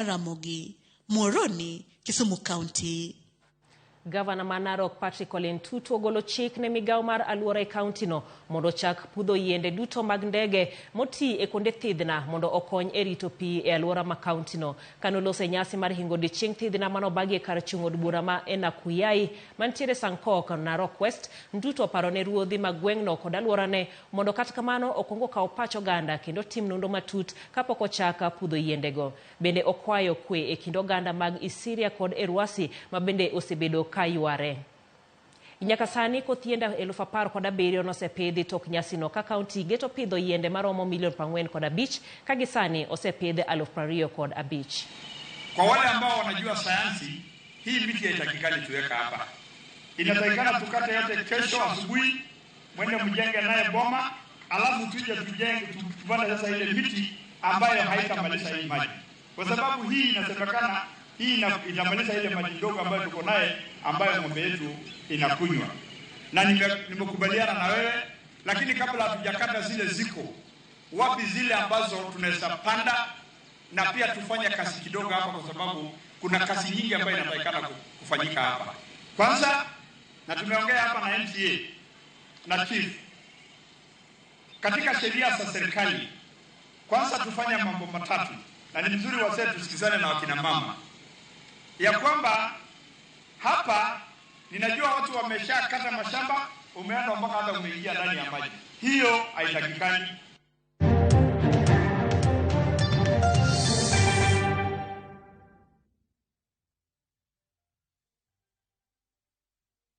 Ramogi, Muhoroni, Kisumu County. Gavana ma Narok Patrick Ole Ntutu ogolo chik ne migawo mar alwora e kauntino mondo ochak pudho yiende duto mag ndege moti e kuonde thidhna mondo okony e rito pi e alwora ma kauntino. Kanoloso e nyasi mar hingo odiechieng thidhna manobagi e kar chung' od bura ma Enakuyai mantiere Sankok, Narok West, Ntutu oparo ne ruodhi mag gweng'no kod alworane mondo kata kamano okwong okaw pach oganda kendo tim nonro matut kapok ochak pudho yiendego. Bende okwayo kwe e kind oganda mag Isiria kod Erwasi ma bende osebedo ka yware. Nyaka sani koth yiende 17,000 nosepidhi tok nyasino ka kaunti geto pidho yiende maromo milion 45 ka gi sani osepidh 25,000. Kwa wale ambao wanajua sayansi, hii miti haitakikani tuweka hapa, inatakikana tukate yote kesho asubuhi, mwende mjenge naye boma, alafu tuje tujenge tupande sasa ile miti ambayo haitamaliza hii maji, kwa sababu hii inasemekana hii itamaliza ile maji ndogo ambayo tuko naye ambayo ng'ombe yetu inakunywa. Na nimekubaliana na wewe, lakini kabla hatujakata zile ziko wapi zile ambazo tunaweza panda, na pia tufanye kazi kidogo hapa, kwa sababu kuna kazi nyingi ambayo inatakikana kufanyika hapa. Kwanza, na tumeongea hapa na MCA na chief, katika sheria za serikali, kwanza tufanye mambo matatu, na ni mzuri wazee tusikizane na wakina mama, ya kwamba hapa ninajua watu wameshakata mashamba, umeenda mpaka hata umeingia ndani ya maji. Hiyo haitakikani.